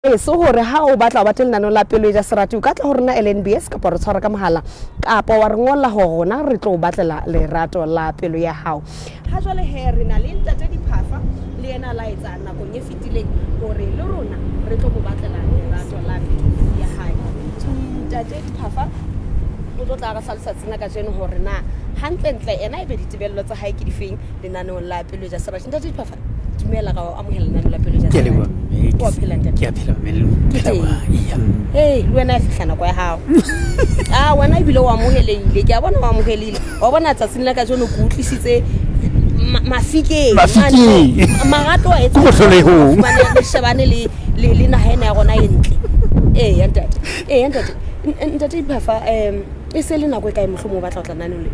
So hore ha o batla o batle lenaneo la Pelo e ja Serati, o ka tla ho rona LNBS kapa re tshwara ka mohala kapa wa re ngolla ho rona, re tlo o batlela lerato la pelo ya hao. Ha jwale he re na le ntate Diphafa, le yena la etsa nakong e fetileng hore le rona re tlo mo batlela lerato la pelo ya hae. Ntate Diphafa o tlo tla re hlalosa tsena kajeno hore na hantlentle ena ebe ditebello tsa hae ke difeng lenaneong la Pelo e ja Serati. Ntate Diphafa, dumela, ka o amohela lenaneo la Pelo e ja Ke a Serati. leboha, mme. O a phela, ntate? Ke a phela, mme, le Ke phela teng. jwang? Eya, mme. Hey, le wena e fihla nako ya hao. Ah, wena ebile o amohelehile. Ke a bona o amohelehile. Wa bona tsatsing la kajeno ke utlwisitse mafikeng. Mafikeng. Mane, marato a etsa Ko bohlolehong. fumane le shebane le naha ena ya rona e ntle. Ee, ntate. Ee, ntate. Ntate Diphafa, e se le nako e kae mohlomong o batla ho tla naneong le?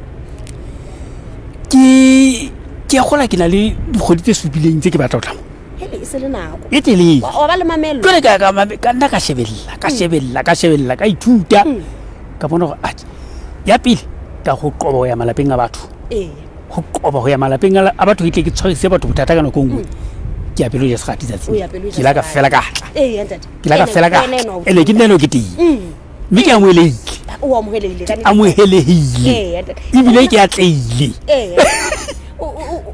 Ke a kgola ke na le dikgwedi tse supileng tse ke batla ho tla mo. Hele, e se le nako. E telele. Wa ba le mamello. Jwale ka nna ka shebella, ka shebella, ka shebella, ka ithuta. Ka bona hore atjhe, ya pele ka ho qoba ho ya malapeng a batho. Ho qoba ho ya malapeng a batho, ke tle ke tshwarise batho bothata ka nako e nngwe. Ke ya Pelo e ja Serati tsatsing. O ya Pelo e ja Ke la ka Serati. fela ka tla. Ee, ntate. Ke la ka fela ka Ene tla. eno. Ene ke nna eno ke teng. Mme ke amohelehile. O amohelehile ka nnete. Amohelehile. Ee, ntate. Ebile ke atlehile. Ee.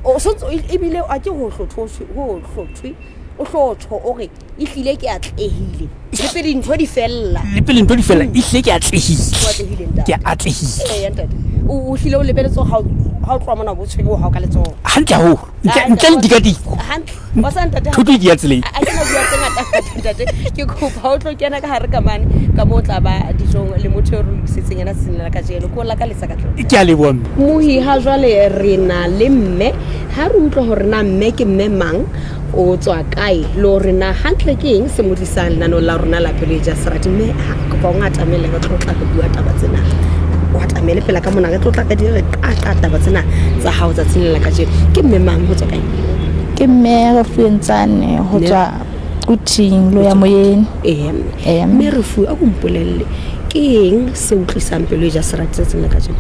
O sontso ebile a ke ho hlothwe, ho hlothwe, o hlotho o re ehlile ke atlehile. Le pele dintho di fella. Le pele ntho di fella, ehlile ke atlehile. O atlehile, ntate. Ke atlehile. Ee, ntate. O hlile o lebeletse ha o tloha mona bo tshwere o hao ka letsoho. Hantle haholo. Ah, Ntle le dikadiko. Hantle. Wa sa ntate ha- Thuto e di ya tseleng. A ke na bua tse ngata ngata, ntate. Ke kopa o tlo kena ka hare ka mane ka moo o tla ba dijong le motho eo re lokisitseng yena tsatsing la kajeno. Ke o lakaletsa katleho. Ke a leboha, mme. Mohi, ha jwale re na le mme, ha re utlwa hore na mme ke mme mang, o tswa kae, le hore na hantle ke eng se mo tlisang lenaneong la rona la Pelo e ja Serati. Mme ha kopa o ngatamele, re tlo tla re bua taba tsena. O atamele pela ka mona, re tlo tla ka di re qaqa taba tsena tsa hao tsatsing la kajeno. Ke mme mang, ho tswa kae? Ke mme Refuentsane ho Mme- tswa Quthing lo ya moyeng. Ee, mme. Ee, mme. Mme Refu, a ko mpolelle ke eng se utlwisang Pelo e ja Serati tsatsing la kajeno?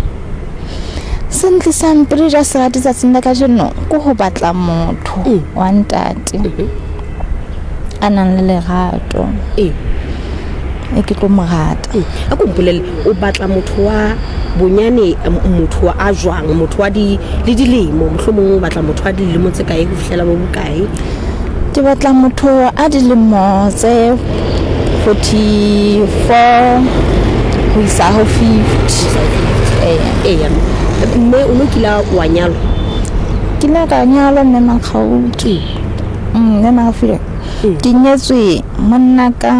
Se ntlisang Pelo e ja Serati tsatsing la kajeno ke ho batla motho wa ntate a nang le lerato. E ke tlo mo rata. A ko mpolelle, o batla motho wa bonyane, motho wa a jwang, motho wa di le dilemo, mohlomong o batla motho wa dilemo tse kae ho fihlela bo bokae? Ke batla motho a dilemo tse 44 ho isa ho 50. Ee. Ee, mme o no kila wa nyalwa? Ke ile ka nyalwa, mme Makgauti. Mme Makgauti. Ke nyetswe monna ka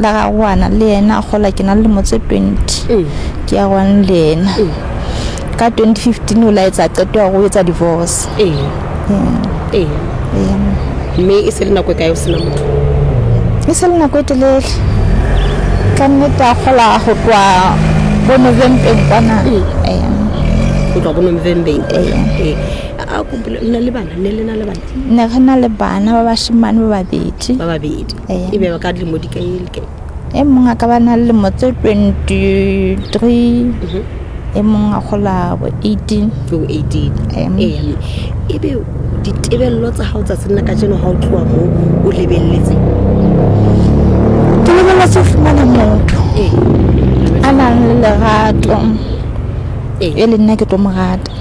la gagwana le yena a kgola ke na le dilemo tse 20. Ke ya gwana le yena. Ka 2015 o la etsa qeto ya ho etsa divorce. Ee. Mme e se le nako e kae o sena motho? E se le nako e telele. Ka nnete a kgola ho tloha bo November kwana. Ee. Ho tloha bo November. Ee. Ee. A ko mpolelle, le na le bana? Ne le na le bana? Ne re na le bana ba bashemane ba babedi. Ba babedi. Ee. Ebe ba ka dilemo di kae le kae? E mong a ka ba na le dilemo tse 23. E mong a kgola bo 18. Bo 18. Ee. Ee. Ebe ditebello tsa hao tsatsing la kajeno ha o tloha moo o lebelletse? Ke lebelletse ho fumana motho a nang le lerato. E le nna ke tlo mo rata.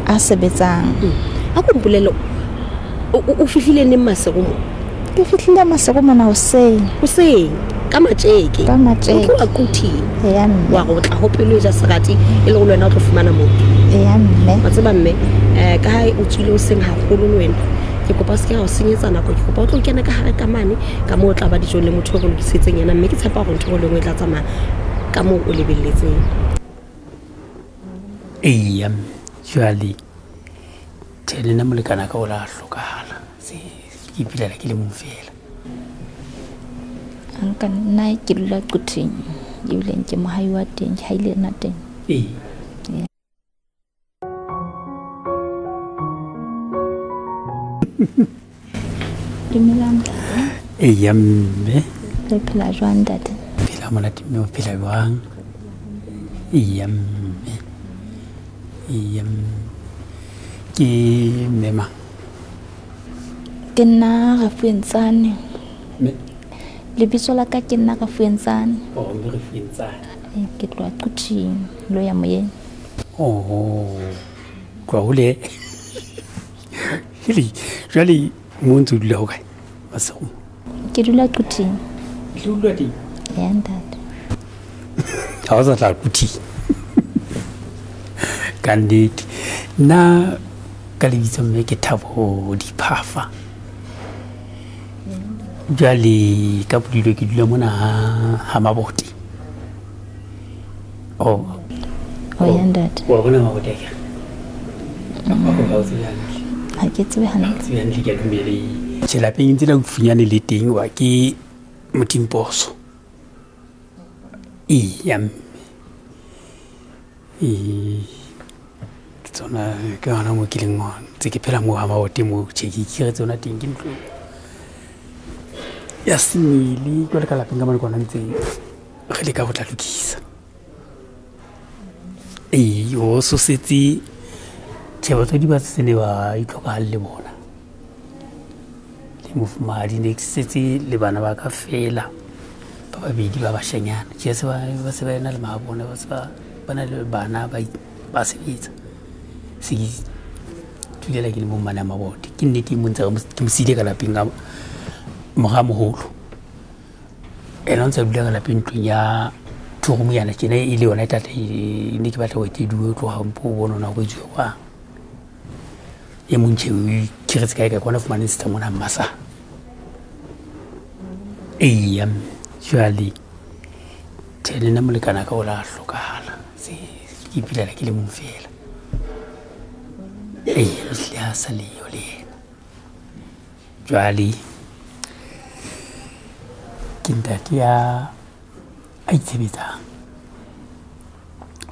A sebetsang. A ko mpolelle, o fihlile neng Maseru mo? Ke fihlile Maseru mona hoseng. Hoseng, ka matjeke. Ka matjeke. O tloha Quthing. Eya, mme. Wa re o tla ho Pelo e ja Serati e le hore le wena o tlo fumana motho. Eya, mme. Wa tseba mme, ka ha o tswile hoseng haholo le wena, ke kopa o se ke ra o senyetsa nako, ke kopa o tlo kena ka hare ka mane, ka moo o tla ba dijong le motho o re lokisitseng yena, mme ke tshepa hore ntho e nngwe le e nngwe e tla tsamaya ka moo o lebelletseng. Eya, jwale tjhe, le nna molekane ka o la hlokahala. Se ke ipilela ke le mong fela. Nka nna ke dula Quthing, ebile ke mohai wa teng, ke haile nna teng. Ee. Ee. Dumelang, ntate. Eya, mme. Le phela jwang, ntate? Phela monate, mme, o phela jwang? Eya, mme. Eya, mme. Ke mme mang? Ke nna Refuentsane. Mme? Lebitso la ka ke nna Refuentsane. Oh, mme Refuentsane. Ke tloha Quthing, lo ya moyeng. Oh, kwa hole. Hele, jwale mo ntse o dula hokae? Masego. Ke dula Quthing. Ke dula teng? Ya ntate. Ha o sa tla Quthing. Ka nnete. Nna ka lebitso mme ke Thabo Diphafa. Jwale ka bodulo ke dula mona ha Mabote. Oh. Oh ya ntate. Wa bona Mabote ka? Ka o tsebe hantle. Ha ke tsebe hantle. Tsebe hantle ke a dumele. Tjhe, lapeng ntse la ufunyane le teng wa ke Motimposo. Ee, ya mme. Ee. Ke tsona ke hona moo ke leng hona. Ntse ke phela moo ha Mabote moo. Tjhe, ke ikire tsona teng ke ntlo ya semele. Jwale ka lapeng ka mane kona ntse re leka ho tla lokisa. Ee, o sosetse. Tjhe, batswadi ba se ne ba itlhokahalle bona. Le mofumahadi ne ke setse le bana ba ka fela ba babedi ba bashanyana. Tjhe, se ba se ba ena le mabone, ba se ba na le bana ba sebetsa. Se ke tulela ke le mo mmane a Mabote. Ke nnete mo ntse ke mo siile ka lapeng ka mora moholo. Ena o ntse a dula ka lapeng ntlong ya two-room yana tjena e le yona e tlatla e ne ke batla ho e teduwe ho tloha mpo o bone hore na ho etsuwa jwang. E mong tjhe o ikiretse kae kae, ke ona fumane setsha mona Mmasa. Eya, jwale tjhe le nna molekane wa ka o la hlokahala. Se ke ipilela ke le mong fela. Ee, ehlile ha sa leyo le yena. Jwale ke ntate ya a itshebetsang.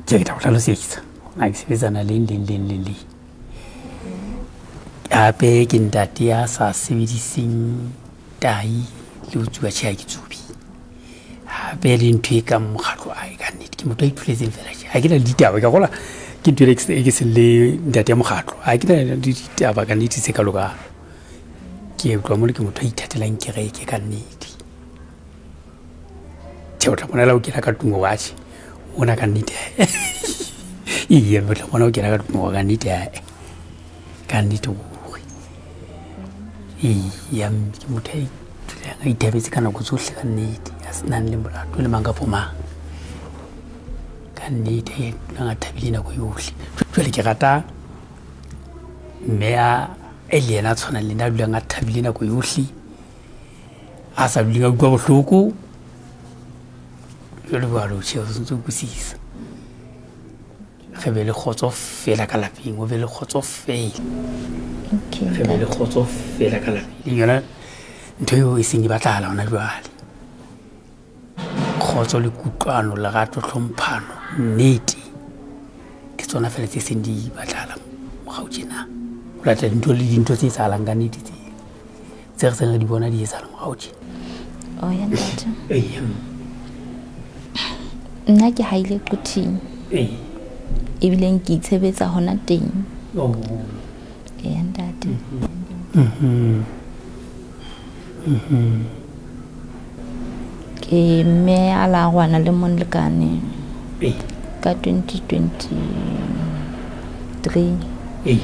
Tjhe, ke tla o hlalosetsa. Na ke sebetsana leng leng leng leng leng. Hape ke ntate ya sa sebediseng tahi le ho tsuba. Tjhe, ha ke tsubi. Hape le ntho e kang mokgatlo a e ka nnete. Ke motho a itholetseng fela tjhe. Ha ke na le ditaba, ke a kgolwa ke ntho e ke seng le ntate ya mokgatlo. Ha ke na le ditaba ka nnete tse kalo kalo. Ke utlwa mole ke motho a ithatelang kereke ka nnete. Tjhe, o tla bona la o kena ka tlung wa tjhe. Ona ka nnete. Ee, o tla bona o kena ka tlung ka nnete. Ka nnete ruri. Ee, ya ke motho a itulang a ithabetse ka nako tsohle ka nnete. A senang le molato le mang kapa mang. Ka nnete a dulang a thabile nako yohle. Jwale ke rata mme a e le yena a tshwanang le nna, a dulang a thabile nako yohle. A sa duleng a utlwa bohloko. Jwale jwalo, tjhe, o ntse o utlwisisa. Re be le kgotso fela ka lapeng, o be le kgotso fela. Okay. Re be le kgotso fela ka lapeng. Le yona ntho eo e seng e batlahala hona jwale. Kgotso le kutlwano, lerato, tlhomphano, nnete. Ke tsona fela tse seng di batlahala morao tjena. Ho latela dintho le dintho tse etsahalang ka nnete tse. Tse re seng re di bona di etsahala morao tjena. Oh, ya ntate. Ee. Nna ke haile Quthing. Ee. Ebileng ke itshebetsa hona teng. Oh. Ee, ntate. Ke mme a la ngwana le molekane. Ee. Ka 2023. Ee.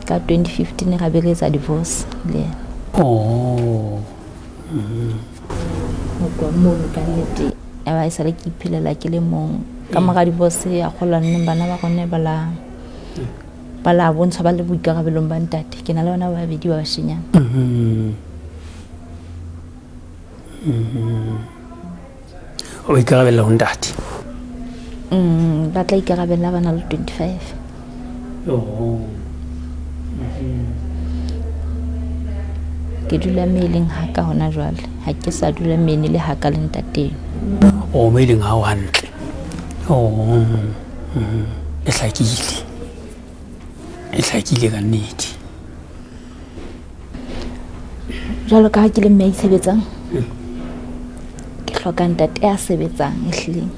Ka 2015 ra be re etsa divorce le yena. Oh. Ho tloha mono ka nnete ya ba e sale ke iphelela ke le mong. Ka mora divorce ya kgolwa nneng bana ba rona ba la bontsha ba le boikarabelong ba ntate. Ke na le bana ba babedi ba bashenyana. O ikarabella ho ntate? Ba tla ikarabella ba na le 25. Oh. Ke dula meleng ha ka hona jwale. Ha ke sa dula mene le ha ka le ntateng. Oh, meleng ha o hantle. Oh. E hlakile. E hlakile ka nnete. Jwalo ka ha ke le mme a itshebetsang, ke hloka ntate a sebetsang ehlileng.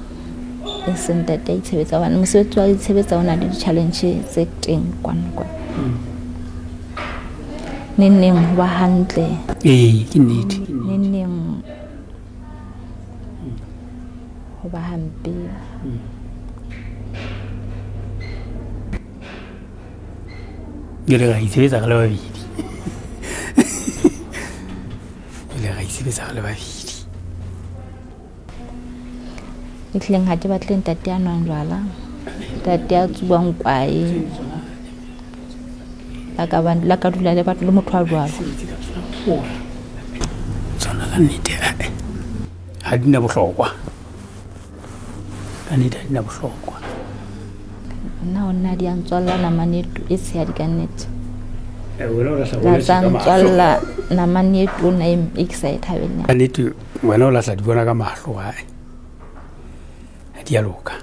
E seng ntate a itshebetsang hobane mosebetsi wa itshebetsa o na le di-challenge tse teng kwana kwana. Neng neng ho ba hantle. Ee, ke nnete. Neng neng Ho ba hampe. Jwale ra itshebetsa re le babedi. Jwale ra itshebetsa re le babedi. E tlileng ha ke batle ntate ya nwang jwala, ntate ya tsubang kwae. La ka dula le batho le motho a jwalo. Tsona ka nnete ha di na bohlokwa. Ka nnete ha di na bohlokwa. Nna ho nna di a ntswalla namane e tshehadi ka nnete. La tsa ntswalla namane e tona e ke sa e thabeleng. Ka nnete wena o lahla di bona ka mahlo hae. Ha di a loka.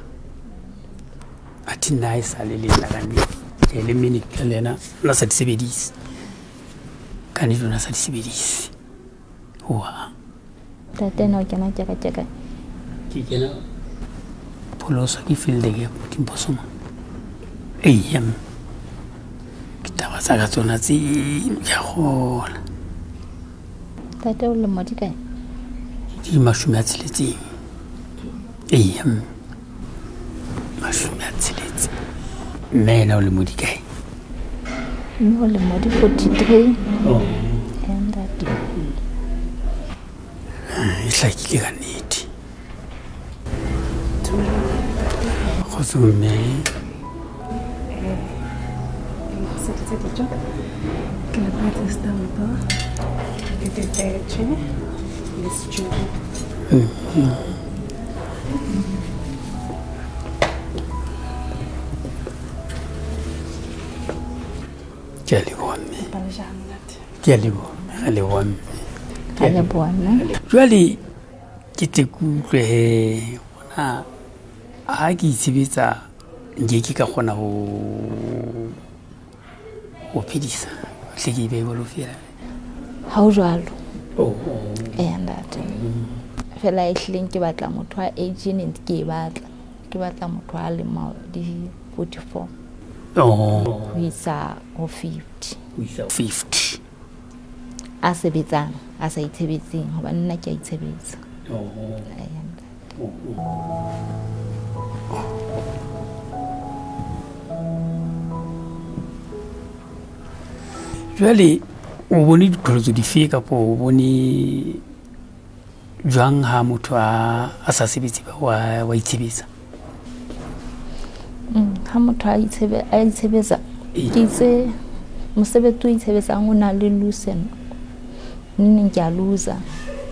Athe nna e sa le nna ka nnete. Ke le minute le yena na sa di sebedise. Ka nnete o na sa di sebedise. Hoa. Ntate na o kena kereke. Ke kena pholoso ke field ke Timposoma. Eya. Ke taba tsa ka tsona tse ke a kgola. Ntate o lemo di kae? Ke 60. Eya. 60. Mme yena o lemo di kae? Mme o lemo di 43. Oh. Ntate. E hlakile ka nnete. Kgotso mme. Dijo. Ke le batla stampo. Ke tetetse le stew. Ke a leboha mme. Ke a leboha. Re leboha mme. Ke a leboha nna. Jwale ke tle ke utlwe he bona ha ke itshebetsa nke ke ka kgona ho phedisa. Hle ke be bolo fela. Ha o jwalo. Oh. Eh ntate. Fela e hlileng ke batla motho a age ne ke e batla. Ke batla motho a lemo di 44. Oh. Ho isa ho 50. Ho isa 50. A sebetsang, a sa itshebetseng hobane nna ke a itshebetsa. Oh. Jwale o bone diqholotso dife kapa o bone jwang ha motho a sa sebetse wa itshebetsa? Ha motho a itshebetsa ke itse mosebetsi o itshebetsang o na le loosen. Nneng ke a loser.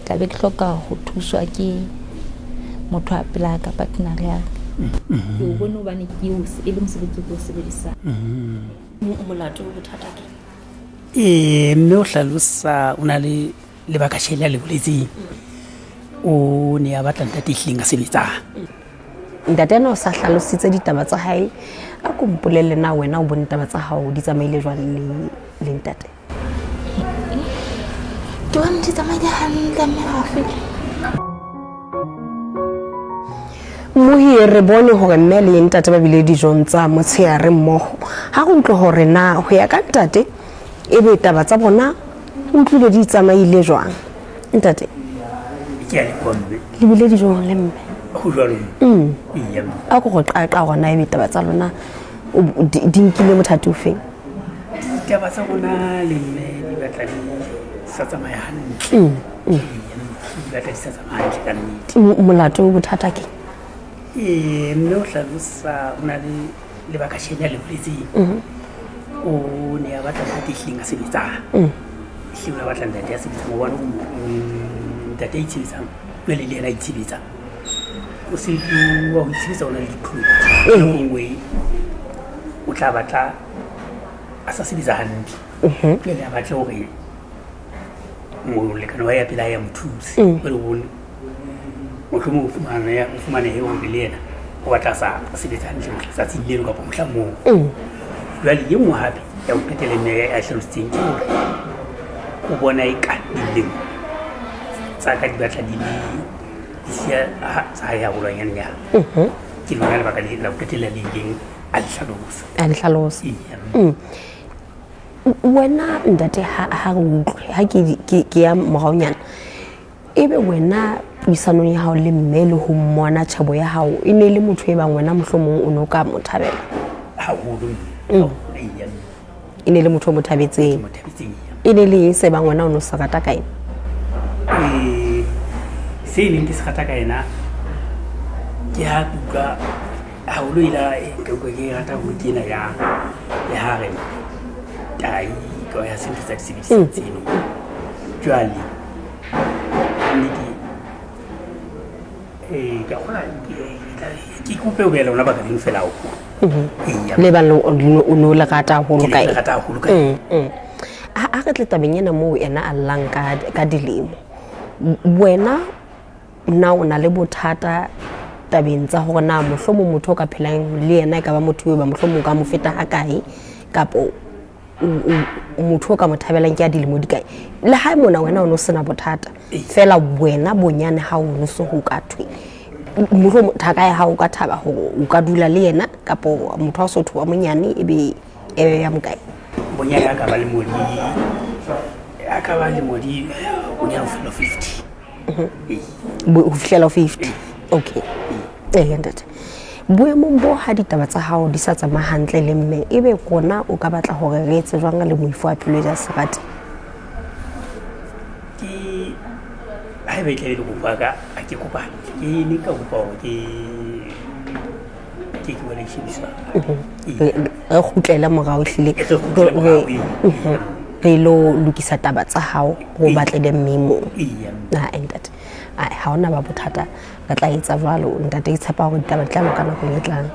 Tla be ke hloka ho thuswa ke motho a pela ka partner ya ka. Ke o bone hobane ke o e le mosebetsi o sebedisang. Molato o bothata ke mme o hlalosa o na le lebaka shele a le boletseng. O ne a batla ntate ehlileng a sebetsang. Ntate ena o sa hlalositse ditaba tsa hae. A ko mpolelle na wena o bone taba tsa hao di tsamaile jwang le ntate? Ke bone di tsamaile hantle mme hafe. Mohi re bone hore mme le ntate ba bile dijong tsa motshehare mmoho. Ha go utlwe hore na ho ya ka ntate ebe taba tsa bona o utlwile di tsamaile jwang. Ntate. Ke a leboha mme. Le bile dijong le mme. Ho jwalo. Eya. A ko go qaqa hona ebe taba tsa lona di nkile mothati o feng? Ditaba tsa rona le mme di batla di sa tsamaya hantle. Di batla di sa tsamaya hantle ka nnete. Molato o bothata ke? Mme o hlalosa o na le lebaka shele a le boletseng. O ne a batla ntate ehlileng a sebetsang. Ehlile o ne a batla ntate a sebetsang hobane ntate a itshebetsang jwale le yena a itshebetsang. O se wa ho itshebetsa o na le diqholotso. E nngwe o tla batla a sa sebetsa hantle. Jwale a batle hore molekane wa ya pele a ya mo thuse. Jwale o bone mohlomong o fumanehe hore le yena o batla sa sebetsa hantle tsatsing leno kapa mohlang moo. Jwale e nngwe hape ya ho qetela mme a hlalositseng ke hore o bona e ka dilemo tsa ka di batla di le di siya tsa hae haholwanyanenyana. Ke lona lebaka la ho qetela le ileng a le hlalosa. A le hlalosa. Wena ntate ha re utlwe ha ke ya moraonyana ebe wena Puisanong ya hao le mme le ho mmona tjhebo ya hao, e ne le motho e bang wena mohlomong o no ka mo thabela? Haholo. E ne le motho o mo thabetseng? E ne le eng se bang wena o no se rata ka ena? Se neng ke se rata ka ena ke ha ke utlwa haholo ila ke utlwa ke rata ho ke ena ya ha re tai ka ya sentho tsa disebediswa tseno. Jwale nnete ka kgona ke kope ho beela lona baka leng fela ao. Le bang o no le rata haholo ka ena? Rata haholo ka Ha re tle tabeng ena moo ena a llang ka dilemo. Wena na o na le bothata tabeng tsa hore na mohlomong motho o ka phelang le yena e ka ba motho eo ba mohlomong o ka mo feta ha kae, kapo motho o ka mo thabelang ke a dilemo di kae? Le ha mona wena o no sena bothata, fela wena bonyane ha o no so ho ka thwe mohlomong thaka ya hao o ka thaba hore o ka dula le yena, kapo motho wa sotho wa monyane e be e ya mokae? Bonyane a ka ba le modi, a ka ba le modi bonyane ho fihlela 50. Ho fihlela 50. Okay. Ntate, boemong bo ha ditaba tsa hao di sa tsamaya hantle le mme, ebe kona o ka batla hore re etse jwang le moifo wa pelo ya serati? Ke haeba e tlabe le kopo ya ka, ha ke kopa ke ne ka kopa hore ke bone shebiswa. Re kgutlele morao ehlile, re lo lokisa taba tsa hao, ho batle mme mong. Ntate, ha hona ba bothata, re tla etsa jwalo. Ntate, ke tshepa hore ditaba di tla loka nakong e tlang.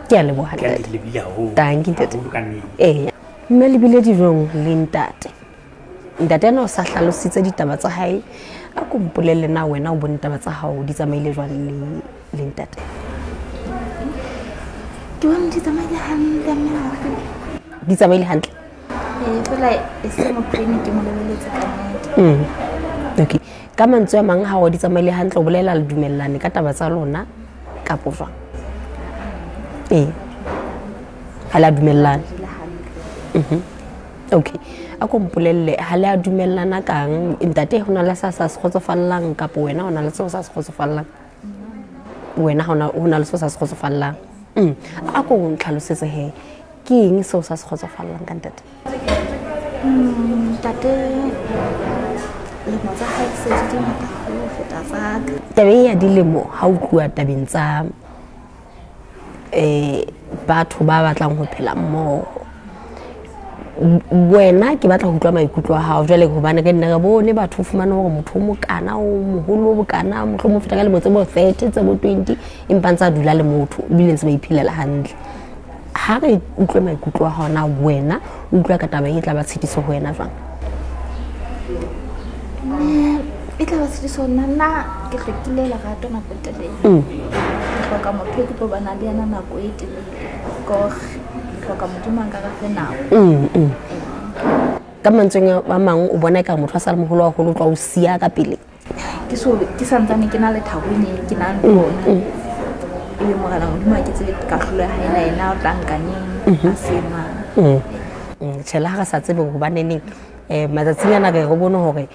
Ke a leboha ntate. Thank you ntate. Mme le bile dijong le ntate. Ntate ena o sa hlalositse ditaba tsa hae. A ko mpolelle na wena o bone taba tsa hao di tsamaile jwang le ntate? Ke bone di tsamaile hantle mme haholo. Di tsamaile hantle? Fela e se motho e ne ke mo lebeletse ka nnete. Okay. Ka mantswe a mang ha o di tsamaile hantle, o bolela le dumellane ka taba tsa lona kapo jwang? Ha la dumellana. Okay. A ko mpolelle ha le a dumellana kang? Ntate ho na le sa se kgotsofallang kapo wena ho na le seo sa se kgotsofallang? Wena ho na le seo sa se kgotsofallang. A ko ntlhalosetse he, ke eng seo sa se kgotsofallang ka ntate? Ntate lemo tsa hae se di ngata haholo ho feta tsa ka. Tabeng ya dilemo ha o tluwa tabeng tsa batho ba batlang ho phela mmoho, wena ke batla ho utlwa maikutlo a hao jwale, hobane re nne re bone batho o fumane hore motho o mokana o moholo o bokana mohlomong o feta ka lemo tse bo 30 tse bo 20, empa ntse a dula le motho ebile ntse ba iphelela hantle. Ha re utlwe maikutlo a hao na wena o utlwa ka taba e tla ba tshitiso ho wena jwang? E tla ba tshitiso nna ke hlokile lerato nako e telele. Ke hloka motho e ke tlo bana le yena nako e telele. Ke hloka Modimo a nka re fe nako. Ka mantsweng a mang o bona eka motho a sa le moholo haholo o tla o siya ka pele? Ke so ke santsane ke na le thabo e ke nang le yona. Ebe morena Modimo a ke tsebe kahlolo ya hae na yena o tla nka neng a se mang. Tjhe, le ha re sa tsebe hobaneneng matsatsing ana re bone hore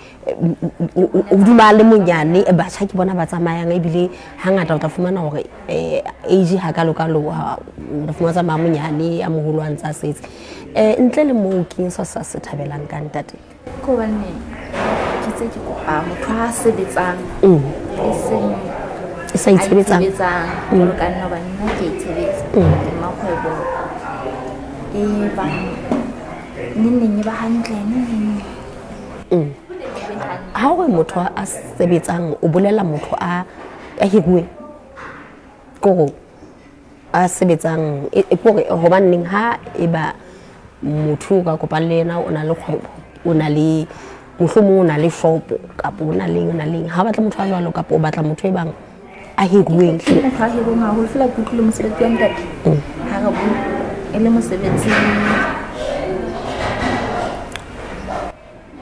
o duma le monyane, batjha ke bona ba tsamayang, ebile hangata o tla fumana hore age ha kalokalo o tla fumana tsamaya monyane a moholo a ntsa setse. Ntle le moo ke eng seo sa se thabelang ka ntate? Ke hobane ke tse ke kopa motho a sebetsang, e seng e sa itshebetsang. Jwalo ka nna hobane nna ke itshebetsa. Ke mmakgwebo e bang neng e ba hantle neng. Ha o re motho a sebetsang o bolela motho a hiruweng, kore a sebetsang kore hobaneng ha e ba motho o ka kopang le yena o na le kgwebo, o na le mohlomong o na le shopo kapo o na leng, ha o batla motho a jwalo kapo o batla motho e bang a hiruweng? Motho a hiruweng haholo fela ke utlwile mosebetsi wa ntate ha re bue e le mosebetsi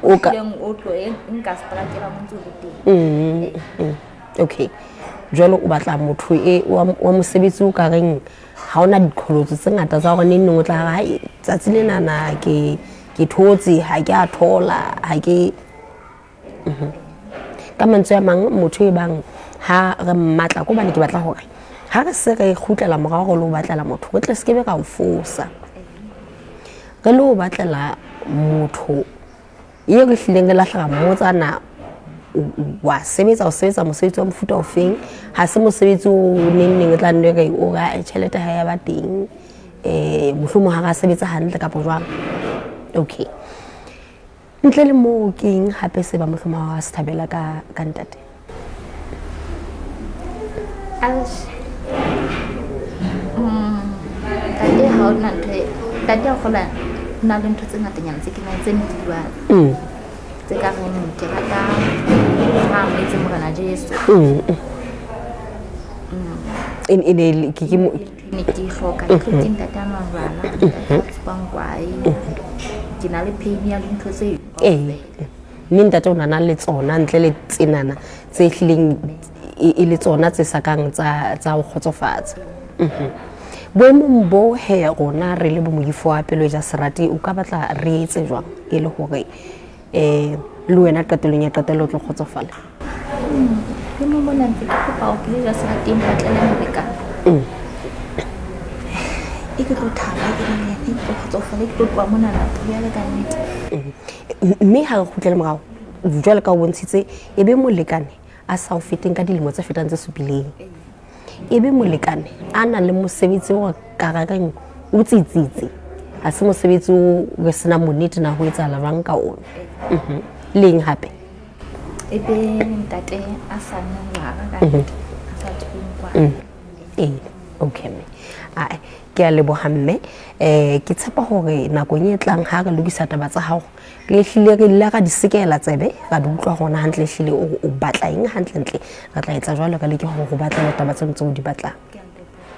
o ka o tlo e nka stratela mo ntse o le teng. Okay. Jwalo o batla motho e wa mosebetsi o ka reng ha ona diqholotso tse ngata tsa hore neng o tla re tsatsi lena na ke thotse, ha ke a thola, ha ke. Ka mantswe a mang motho e bang ha re mmatla ko bane ke batla hore ha re se re kgutlela morao re lo batlela motho re tle se be ka o fosa. Re lo batlela motho e re hlileng re lahla motsana wa sebetsa o sebetsa mosebetsi wa mofuta o feng, ha se mosebetsi o neng neng tla nne re o ra tjhelete ha ya ba teng mohlomong ha ra sebetsa hantle kapa jwang. Okay, ntle le moo ke eng hape se ba mohlomong ha se thabela ka ntate? Ntate ha ona ntho, ntate a kgola na le ntho tse ngatanyana tse ke nang tse ne ke di batla. Tse ka reng ke rata ha metse Morena Jesu. E ke ne ke hloka ke tlotse ntate a nwang jwala, ntate a tsubang kwae. Ke na le pain ya dintho tse. Mme ntate o nana le tsona ntle le tsenana tse hlileng e le tsona tse sakang tsa ho kgotsofatsa. Boemong bo he rona re le bo moifo wa pelo ja serati, o ka batla re etse jwang e le hore le wena qetellong ya qetello o tlo kgotsofala? Ke mo bona ntse ke kopa o pelo ja serati mpatlela molekane. E ke tlo thaba ke le yena, ke tlo kgotsofala, ke tlo tloha monana pelo ya ka nnete. Mme ha re kgutlele morao jwale ka o bontshitse e be molekane a sa o feteng ka dilemo tse fetang tse supileng, e be molekane a nang le mosebetsi o ka reng o tsitsitse, ha se mosebetsi o re sena monete na ho etsahala jwang ka ona. Leng hape e be ntate a sa nweng jwala ka nnete, a sa tsubeng kwae. Okay mme, ke a leboha mme. Ke tshepa hore nakong e tlang ha re lokisa taba tsa hao re hlile re ile ra di sekela tsebe, ra di utlwa hona hantle hlile o batla eng hantlentle, re tla etsa jwalo ka leke hore ho batlela taba tseno tseo di batlang.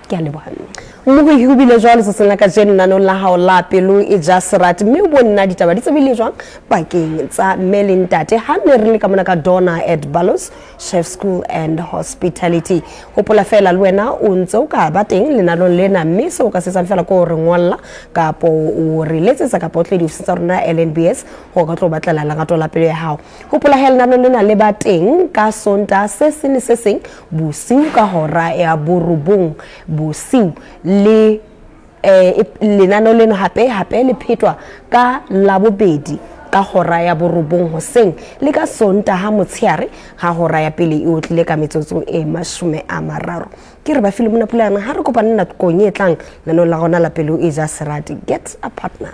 Ke a leboha mme. Mmoho ho bile jwalo tsatsing la kajeno lenaneo la hao la pelo e ja serati, mme o bone ditaba di tsebile jwang pakeng tsa mme le ntate ha ne re le ka mona ka Donna at Balos Chef School and Hospitality. Hopola fela le wena o ntse o ka ba teng lenanong lena, mme seo ka se etsang fela ke o re ngolla kapo o re letsetsa kapo o tle diofising tsa rona LNBS hore re tlo batlela lerato la pelo ya hao. Hopola he lenanong lena le ba teng ka Sontaha se seng le se seng bosiu ka hora ya 9 bosiu, le lenaneo leno hape hape le phetwa ka Labobedi ka hora ya 9 hoseng le ka Sontaha motshehare ha hora ya pele e otlile ka metsotso e 30. Ke re ba file mona pulana ha re kopane nakong e tlang lenaneo la rona la pelo e ja serati. Get a partner.